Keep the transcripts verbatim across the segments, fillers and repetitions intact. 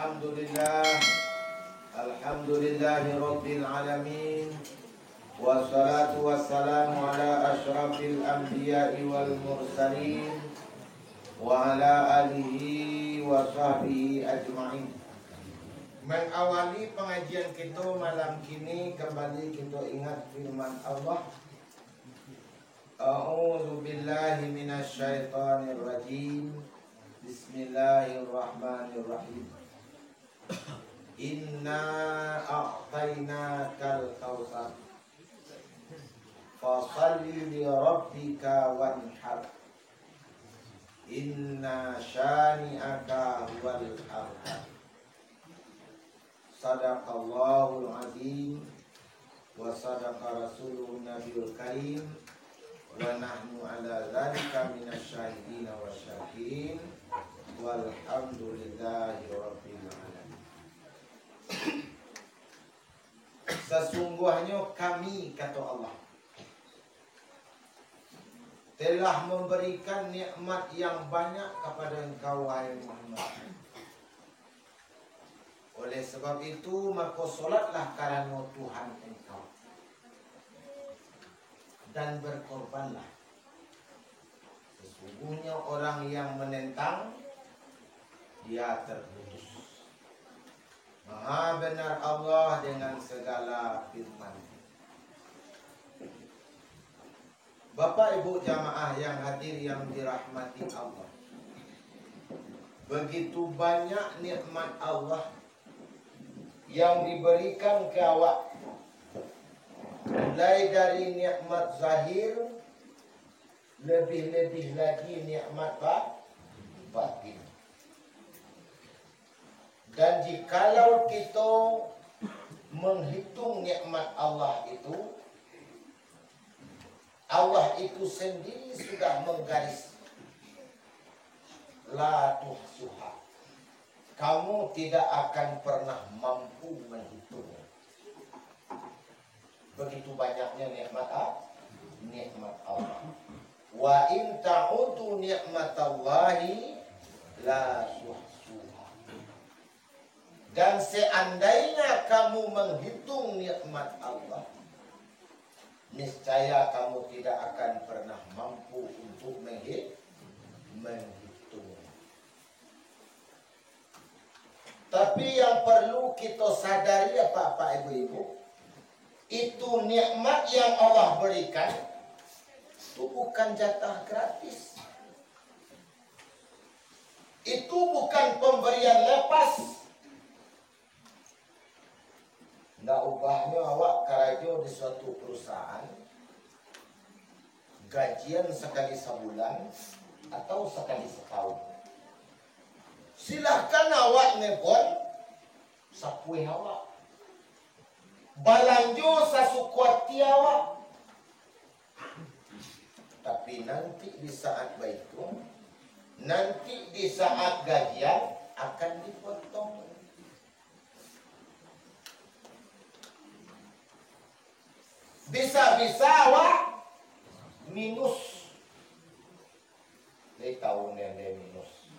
Alhamdulillah. Alhamdulillahirabbil alamin. Wassalatu wassalamu ala asyrafil anbiya'i wal mursalin, wa ala alihi wa sahbihi ajma'in. Mengawali pengajian kita malam kini, kembali kita ingat firman Allah. A'udzubillahi minasyaitonirrajim. Bismillahirrahmanirrahim. Inna a'tainakal kautsar. Fasalli li rabbika wanhar. Inna syani'aka huwal abtar. Sadaqallahul azim. Wa sadaqa rasuluhun nabiyul karim, wa nahnu ala dzalika minasy syahidina wasyakirin, walhamdulillahi rabbil alamin. Sesungguhnya Kami, kata Allah, telah memberikan nikmat yang banyak kepada engkau, wahai Muhammad. Oleh sebab itu, mako, solatlah karano Tuhan engkau, dan berkorbanlah. Sesungguhnya orang yang menentang, dia terputus. Maha benar Allah dengan segala firman. Bapak Ibu jamaah yang hadir yang dirahmati Allah, begitu banyak nikmat Allah yang diberikan ke awak, mulai dari nikmat zahir, lebih-lebih lagi nikmat ba-, batin. Dan jikalau kito menghitung nikmat Allah itu, Allah itu sendiri sudah menggaris, "La tuhsuha." Kamu tidak akan pernah mampu menghitungnya. Begitu banyaknya nikmat A-, nikmat Allah. "Wa in ta'uddu ni'matallahi la tuhsuha." Dan seandainya kamu menghitung nikmat Allah, niscaya kamu tidak akan pernah mampu untuk menghi-, menghitungnya. Tapi yang perlu kita sadari, Bapak, Ibu-ibu, itu nikmat yang Allah berikan, itu bukan jatah gratis. Itu bukan pemberian lepas. Ndak ubahnyo awak karajo di suatu perusahaan, gajian sakali sabulan atau sakali satahun. Silahkan awak ngebon sapuih awak. Balanjo sasuko ati awak. Tapi nanti di saat baitu, nanti di saat gajian akan dipotong. Bisa-bisa awak minus. Lai tahu nende minus.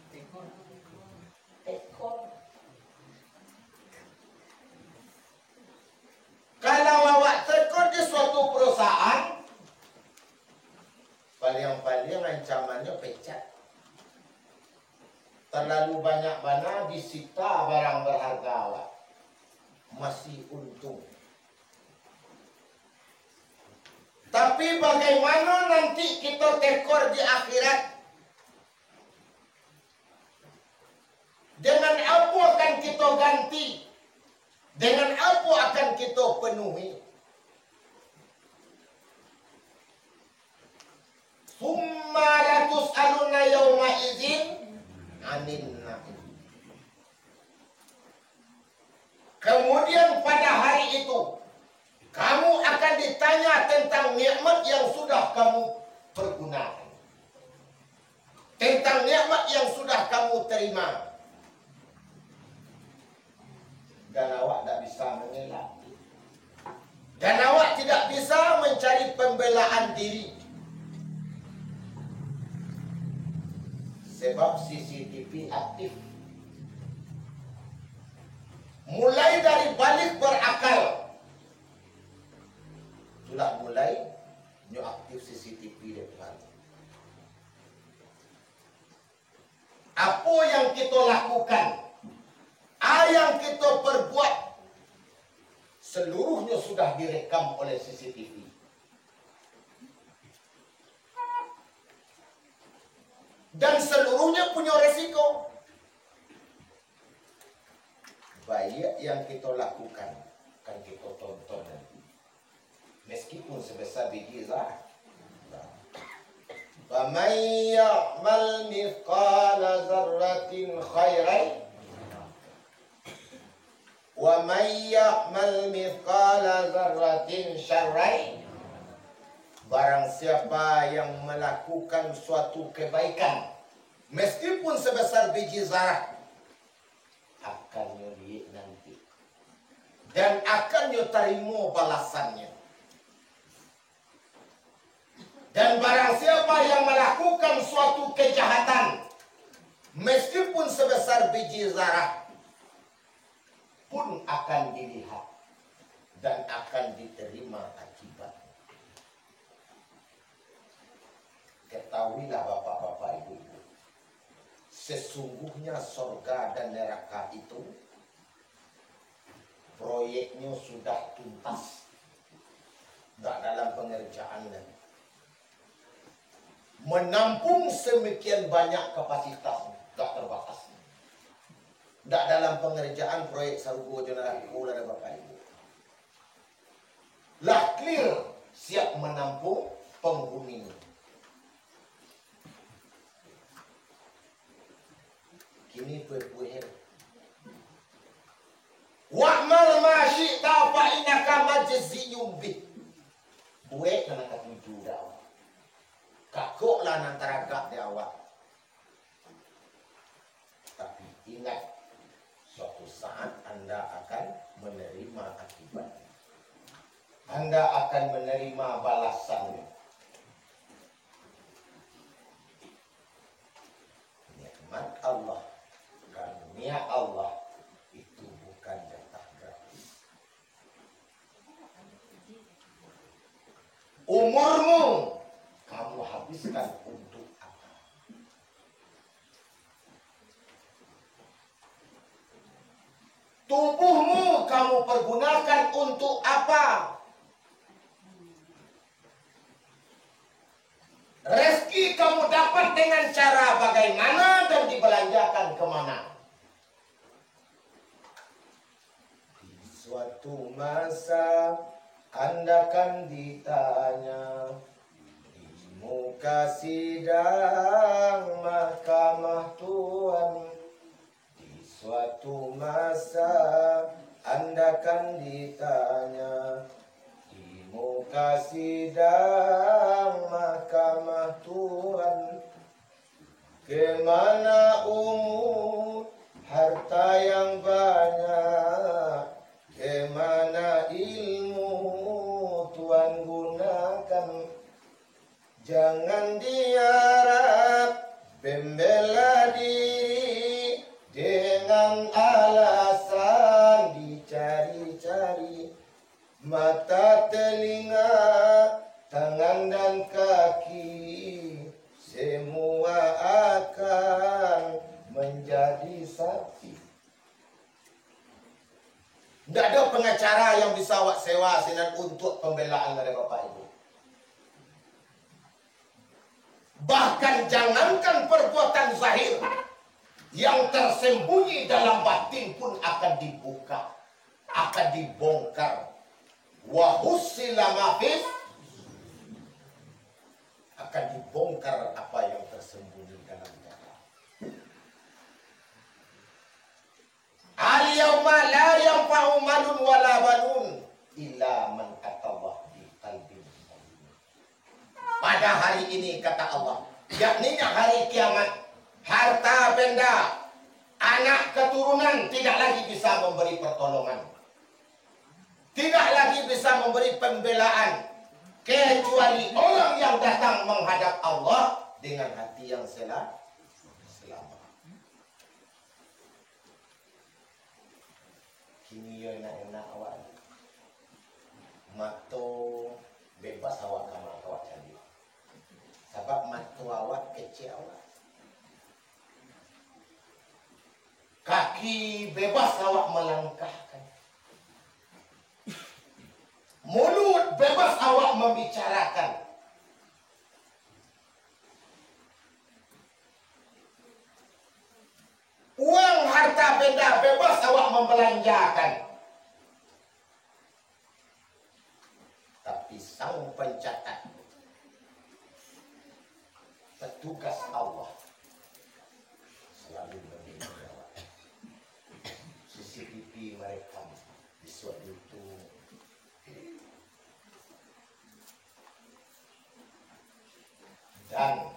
Tekor. Kalau awak tekor di suatu perusahaan, paliang-paliang ancamannyo pecat. Terlalu banyak bana disita barang berharga awak. Masih untung. Tapi bagaimana nanti kita tekor di akhirat? Dengan apa akan kita ganti? Dengan apa akan kita penuhi? Tsumma latus'alunna yauma idzin 'anin na'im. Kemudian pada hari itu, kamu akan ditanya tentang nikmat yang sudah kamu pergunakan, tentang nikmat yang sudah kamu terima. Dan awak tidak bisa mengelak. Dan awak tidak bisa mencari pembelaan diri. Sebab C C T V aktif. Mulai dari baligh berakal, itulah mulai nyo aktif C C T V di rumah. Apo yang kito lakukan, a yang kito perbuat, seluruhnyo sudah direkam oleh C C T V. Dan seluruhnyo punyo resiko. Baiak yang kito lakukan, akan kito tonton nanti. Meskipun sebesar biji zarah. Faman ya'mal mithqala zarratin khairan, wa man ya'mal mithqala zarratin syarran. Barang siapa yang melakukan suatu kebaikan, meskipun sebesar biji zarah, akan nyo liek nanti, dan akan nyo tarimo balasannyo. Dan barang siapa yang melakukan suatu kejahatan, meskipun sebesar biji zarah, pun akan dilihat dan akan diterima akibatnya. Ketahuilah, bapak-bapak, ibu-ibu, sesungguhnya sorga dan neraka itu proyeknyo sudah tuntas, ndak dalam pengerjaan lagi. Menampung semikian banyak kapasitas, ndak terbatas. Ndak dalam pengerjaan proyek sarugo jo narako lah, bapak ibu. Lah clear, siap menampung penghuni. Kini pue-pue. Wa'mal ma syi'ta fa innaka majziyun bih. Buek nan katuju dek awak. Kakoklah nan taragak dek awak. Tapi ingat, suatu saat anda akan menerima akibatnya. Anda akan menerima balasannya. Nikmat Allah, karunia Allah itu bukan jatah gratis. Umurmu kamu habiskan untuk apa? Tubuhmu kamu pergunakan untuk apa? Rezeki kamu dapat dengan cara bagaimana dan dibelanjakan kemana? Di suatu masa, anda kan ditanya di muka sidang mahkamah Tuhan. Di suatu masa, anda kan ditanya di muka sidang mahkamah Tuhan, kemana umur, harta yang banyak, kemana ilmu Tuhan gunakan? Jangan diharap pembela diri dengan alasan dicari-cari. Mata, telinga, tangan, dan kaki, semua akan menjadi saksi. Ndak ado pengacara yang bisa awak sewa sinan untuak pembelaan dari Bapak Ibu. Bahkan jangankan perbuatan zahir, yang tersembunyi dalam batin pun akan dibuka, akan dibongkar. Wa hussila ma fis, akan dibongkar apa yang tersembunyi dalam dada. Al-yauma la yanfa'u malun wala banun illa man atallaha biqalbin salim. Pada hari ini, kata Allah, yakni hari kiamat, harta benda, anak keturunan tidak lagi bisa memberi pertolongan, tidak lagi bisa memberi pembelaan, kecuali orang yang datang menghadap Allah dengan hati yang sela-, selamat. Kaki bebas awak malangkahkan. Mulut bebas awak mambicarakan. Uang harta benda bebas awak mambalanjakan. Tapi sang pancatat, petugas Allah, salalu manjaga awak. C C T V marekam, bisuak itu. Dan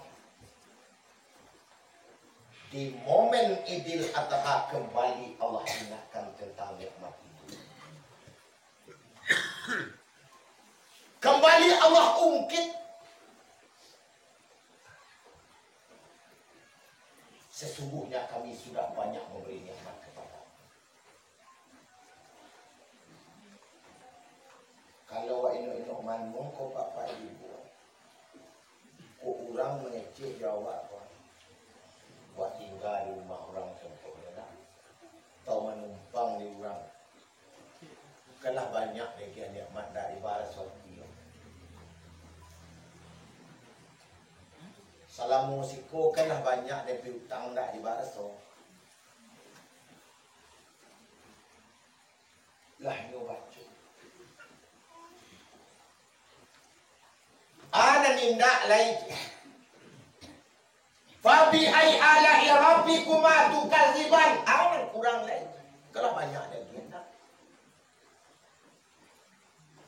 di momen Idil Adha kembali Allah ingatkan tentang nikmat itu. Kembali Allah ungkit. Sesungguhnya kami sudah banyak memberi nikmat kepada. Kalau wak inok-inok manuang ko, Bapak Ibu, ko urang mangecek jo awak ko, wak tingga di rumah urang contohnyo lah, atau manumpang di urang, kan lah banyak diagiah nikmat, ndak dibaraso. Salamo siko kan lah banyak diagiah utang, ndak dibaraso. Lah nyo baco. Anan indak lai. Fabiayyi ala'i rabbikuma tukadziban. Anan kurang lai. Kalau banyak lagi, indak.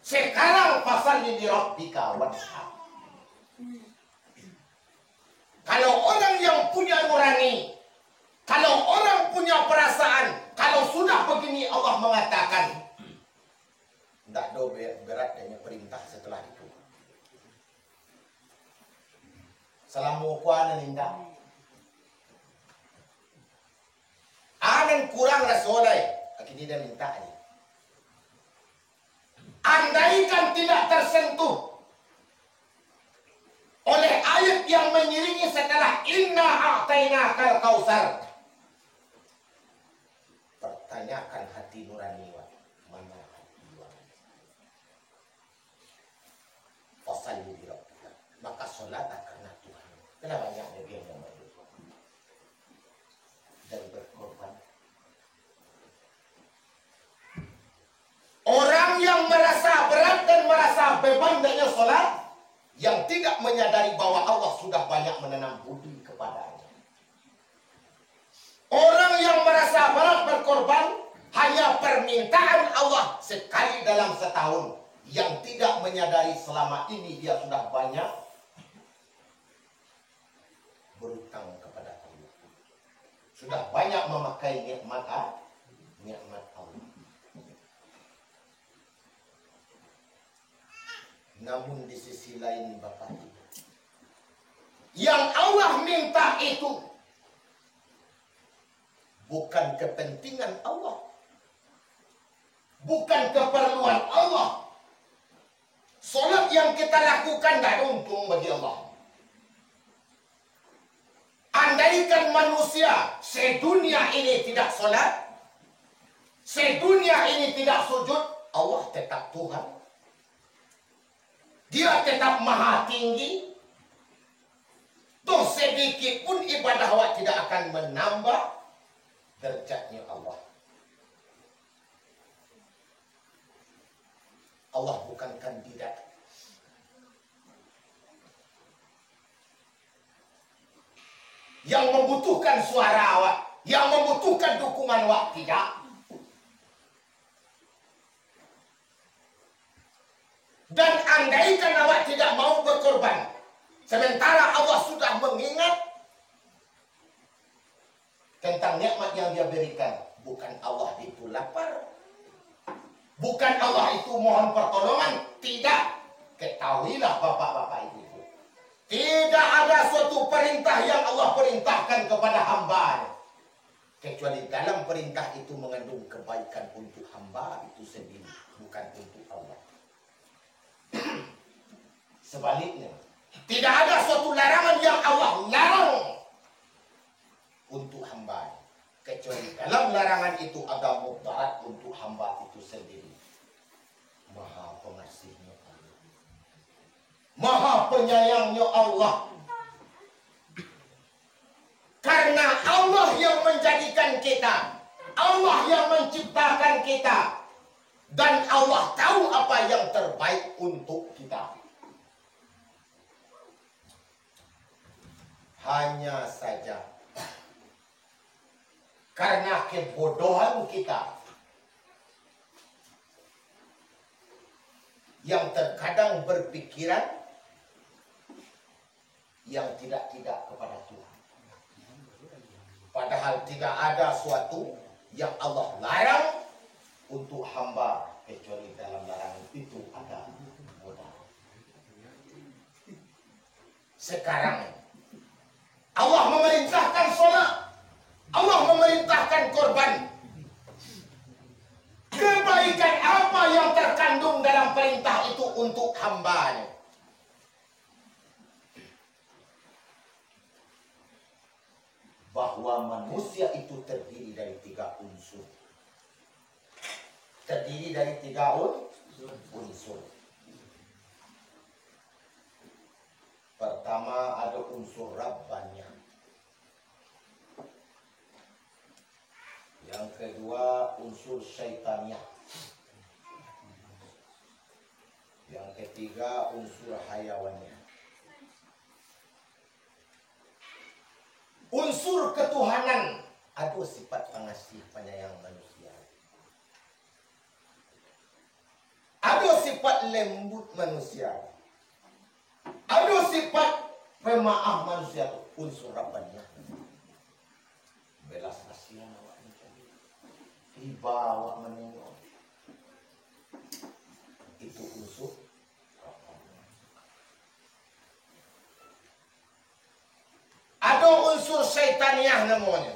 Sekarang fasalli li rabbika wanhar. Kalau orang yang punya nurani, kalau orang punya perasaan, kalau sudah begini Allah mengatakan, ndak do be-, berat dek nyo perintah setelah itu. Salamo ko anan indak. Anan kurang raso lai, kini den mintak ni. Andaikan tidak tersentuh oleh ayat yang mengiringi setelah "Inna a'tainakal kautsar", pertanyakan hati nurani wak, mana hati wak? Fasalli li rabbika. Maka salatlah karena Tuhan. Kan lah banyak lagi yang berdoa dan berkorban. Orang yang merasa berat dan merasa beban dengannya salat, yang tidak menyadari bahwa Allah sudah banyak menanam budi kepadanya. Orang yang merasa berat berkorban, hanya permintaan Allah sekali dalam setahun, yang tidak menyadari selama ini dia sudah banyak berutang kepada Allah. Sudah banyak memakai nikmat, ah, nikmat Allah. Namun di sisi lain, Bapak Ibu, yang Allah minta itu bukan kepentingan Allah, bukan keperluan Allah. Salat yang kita lakukan tidak ada untung bagi Allah. Andaikan manusia sedunia ini tidak salat, sedunia ini tidak sujud, Allah tetap Tuhan. Dia tetap Maha Tinggi. Toh sedikit pun ibadah awak tidak akan menambah derajatnya Allah. Allah bukan kandidat yang membutuhkan suara awak, yang membutuhkan dukungan awak, tidak. Dan andaikan awak tidak mau berkorban, sementara Allah sudah mengingat tentang nikmat yang Dia berikan, bukan Allah itu lapar, bukan Allah itu mohon pertolongan, tidak. Ketahuilah, bapak-bapak, ibu-ibu, tidak ada suatu perintah yang Allah perintahkan kepada hamba-Nya, kecuali dalam perintah itu mengandung kebaikan untuk hamba itu sendiri, bukan untuk Allah. Sebaliknya, Tidak ada suatu larangan yang Allah larang untuk hamba, kecuali dalam larangan itu ada mudarat untuk hamba itu sendiri. Maha Pengasihnya Allah. Maha Penyayangnya Allah. Karena Allah yang menjadikan kita, Allah yang menciptakan kita, dan Allah tahu apa yang terbaik untuk kita. Hanya saja, karena kebodohan kita yang terkadang berpikiran yang tidak-tidak kepada Tuhan. Padahal tidak ada suatu yang Allah larang untuk hamba, kecuali dalam larangan itu ada mudarat. Sekarang Allah memerintahkan sholat, Allah memerintahkan korban. Kebaikan apa yang terkandung dalam perintah itu untuk hamba-Nya? Bahwa manusia itu terdiri dari tiga unsur. Terdiri dari tiga un-, unsur. Pertama, ada unsur Rabbaniyah. Yang kedua, unsur Syaitaniah. Yang ketiga, unsur Hayawaniah. Unsur ketuhanan, ado sifat pangasih panyayang manusia. Ado sifat lembut manusia. Ado sifat pemaaf manusia tu, unsur Rabbaniyah. Belas kasihan awak ni. Iba awak manengok. Itu unsur Rabbaniyah. Ado unsur Syaitaniah namonyo,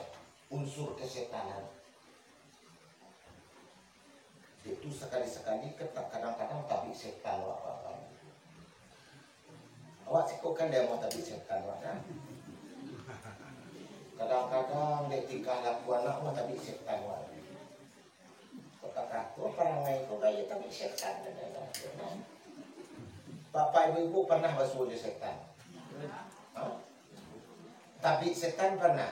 unsur kesetanan. Itu sakali-sakali, kadang-kadang tabik setan awak, Bapak. Awak siko kan dek amuah tabik setan awak, kan? Kadang-kadang dek tingkah laku anak mah tabik setan awak. Kok kakato parangai ko gaya tabik setan. Bapak ibu-ibu pernah basuo jo setan? Hah? Tabik setan pernah?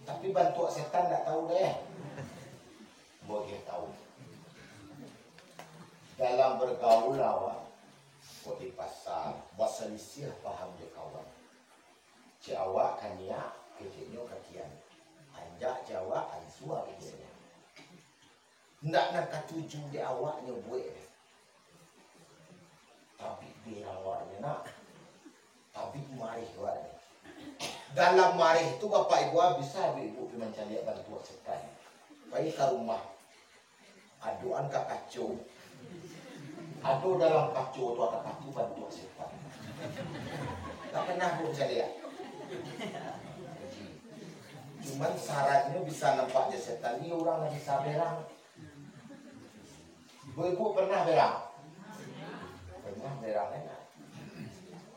Tapi bantuak setan ndak tahu deh. Bogeh tahu. Dalam bergaul awak, kok di pasar, basalisiah paham jo kawan. Cek awak kaniak, keceknyo kakian. Anjak cek awak, ansua keceknyo. Ndak nan katuju dek awaknyo buek. Tabik berang awaknyo nak. Tabik mareh awaknyo. Dalam mareh tu, Bapak Ibu, bisa ibu-ibu pi mancaliak bantuak setan. Pai ka rumah. Adoan ka kaco. Ado dalam kaco tu, ado kaco bantuak setan. Tak pernah bu caliak. Cuman syaratnyo bisa nampak jo setan ni urang nan bisa berang. Ibu-ibu pernah berang? Pernah berang, kan?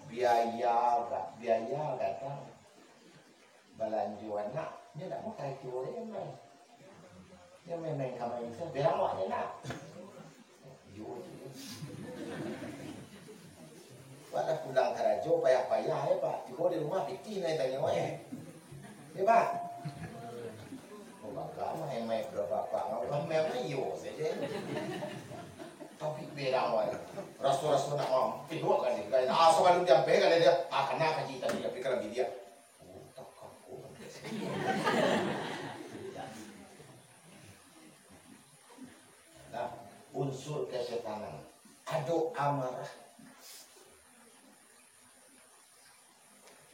Biaya, biaya gadang. Balanjo anak, nyo ndak mau karajo, yo, main. Nyo main-main ka main, berang awak nyo nak. Iyo, iyo. Wak lah pulang karajo, payah-payah, yo, Pak. Tibo di rumah, pitih nyo tanyo, eh. Yo, Pak. Oh, baka main-main, budak bapak. Main-main, iyo sajo. Tapi berang awak. Raso-raso nak mau. Pidok kan dia. Ah, sabalun dia ampeh kan dia. Ah, kana kaji tadi, tapi kalau dia. Nah, unsur kesetanan. Ado amarah.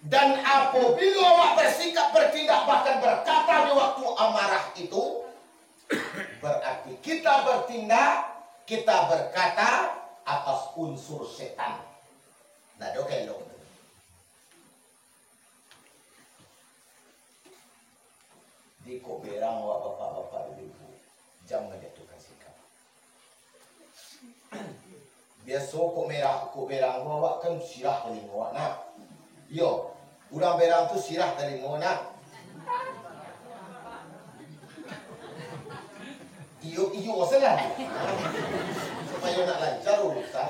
Dan apabila awak bersikap, bertindak, bahkan berkata di waktu amarah itu, berarti kita bertindak, kita berkata atas unsur setan. Nah, dok elok. Di kok berang awak bapak-bapak ibu-ibu, jangan menjatuhkan sikap. Biaso kok merah, kok berang tu awak kan sirah talingo awak, nah. Iyo, urang berang tu sirah talingo, nah. Iyo, iyo salah. Supayo nak lancar urusan.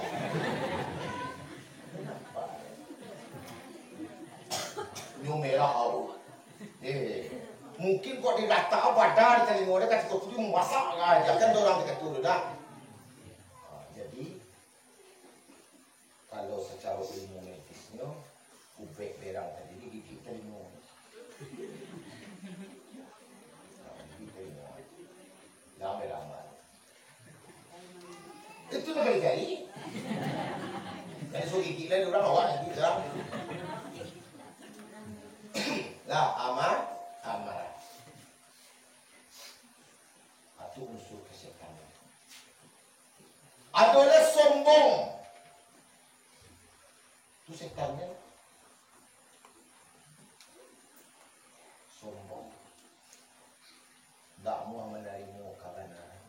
Nyo merah awak. Eh, mungkin kok dirata badan talingo dia, katiko tu masak aja kan orang dikatu tu dah. Ah, jadi, kalau sacaro ilmu medisnyo, ubek berang tadi digigik talingo. Nah, gigik talingo. Jangan berang. Itu nak kali-kali. Jadi so gigik lah dia orang awak gigik lah. Lah, amar-, amarah. Itu unsur kesetanan. Ado lah sombong. Tu setannyo. Sombong. Ndak amuah manarimo kabanaran.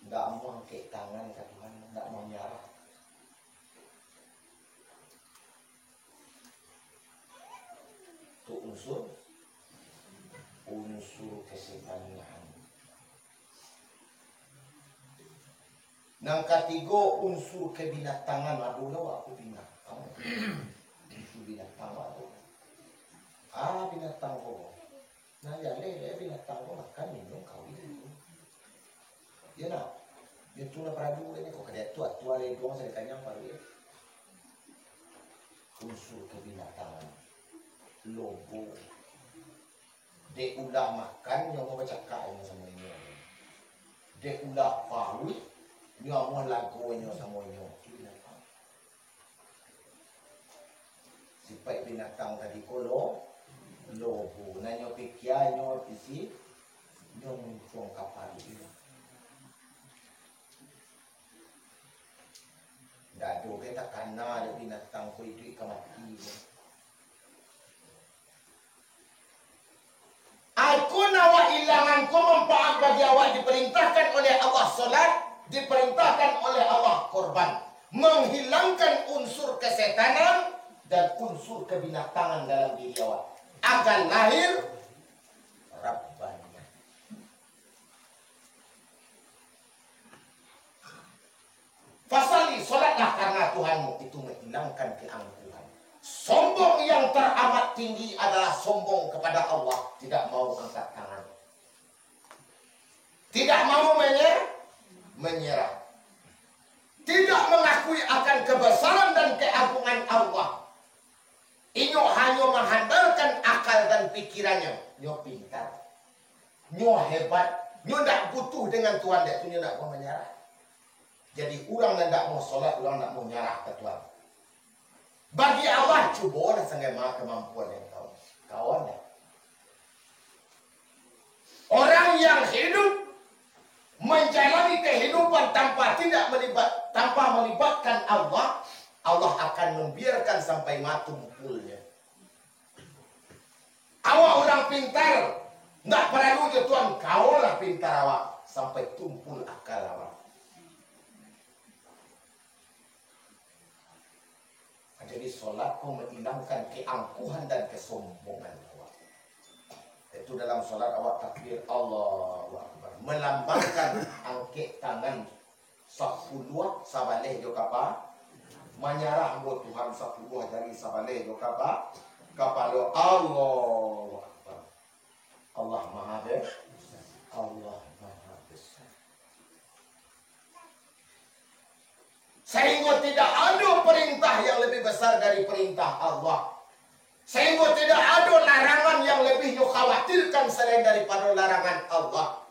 Ndak amuah angkek tangan ka Tuhan, ndak amuah nyarah. Tu unsur, unsur kesetanan. Nan katigo, unsur kebinatangan. Aduh, lah, aku binatang. Unsur binatang, aduh. Ah, binatang ko. Nah, jaleh, eh, binatang ko makan, minum, kawin. Iyo, nah. Itu lah paradu, ini kok kada tu, atu alai dong, saya kanyang paruik. Unsur kebinatangan. Lobo. Dek ulah makan, nyo bacakak inyo samo inyo. Dek ulah paruik, nyo amuah lago inyo samo inyo. Itu binatang. Sipaik binatang tadi ko lo-, lobo. Nah, nyo pikia, nyo isi, nyo muncuang ka paruik inyo. Ndak ado ge takana dek binatang ko iduik ka mati ko. Aku nan awak ilangan ko manfaat bagi awak, diperintahkan oleh Allah solat, diperintahkan oleh Allah korban, menghilangkan unsur kesetanan dan unsur kebinatangan dalam diri awak. Akan lahir Rabbaniyah. Fasalli, solatlah karena Tuhanmu, itu menghilangkan keangkuhan. Sombong yang teramat tinggi adalah sombong kepada Allah, tidak mau angkat tangan. Tidak mau menye-, menyerah. Tidak mengakui akan kebesaran dan keagungan Allah. Inyo hanyo mengandalkan akal dan pikirannya. Nyo pintar. Nyo hebat. Nyo ndak butuh dengan Tuhan, dek tu nyo ndak mau manyarah. Jadi, urang nan ndak mau solat, urang ndak mau nyarah ka Tuhan. Bagi Allah, cubolah sanggaima kamampuan yang kau, kawan deh. Orang yang hidup menjalani kehidupan tanpa tidak melibat, tanpa melibatkan Allah, Allah akan membiarkan sampai ma tumpulnya. Awak urang pintar, ndak paralu jo Tuhan, kaolah pintar awak, sampai tumpul akal awak. Jadi, solat ko mailangkan keangkuhan dan kesombongan awak. Itu dalam solat awak takbir, Allahu Akbar. Melambangkan angkek tangan sapuluah sabaleh jo kapa-, manyarah jo Tuhan sapuluah jari sabaleh jo kapa-, kapalo. Allahu Akbar. Allah Maha Be-, Allah Maha Besar. Sahinggo tidak ado perintah yang lebih besar dari perintah Allah. Sahinggo tidak ado larangan yang lebih nyo khawatirkan selain daripada larangan Allah.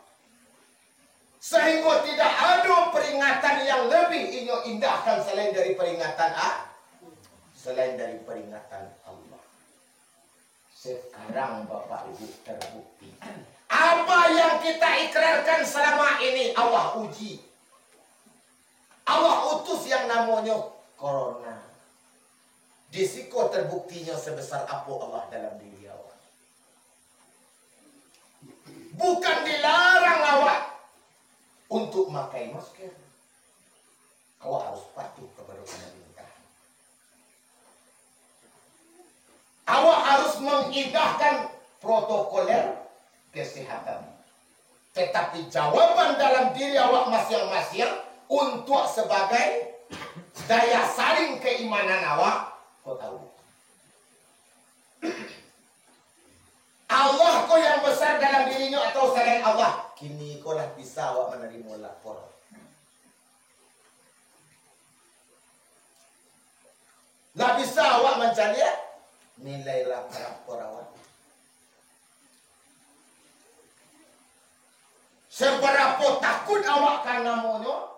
Sahinggo tidak ado peringatan yang lebih inyo indahkan selain dari peringatan A-, selain dari peringatan Allah. Sekarang, Bapak Ibu, terbukti. Apa yang kita ikrarkan selama ini, Allah uji. Allah utus yang namonyo corona. Di siko terbuktinyo sebesar apo Allah dalam diri awak. Bukan dilarang awak untuk makai masker. Koler kesehatan. Tetapi jawaban dalam diri awak masiang-masiang untuak sabagai daya saring keimanan awak, ko tahu. Allah ko yang besar dalam dirinyo atau salain Allah? Kini ko lah bisa awak manarimo lapor. Lah bisa awak mancaliak, nilailah karakter awak. Sabarapo takuik awak ka namonyo,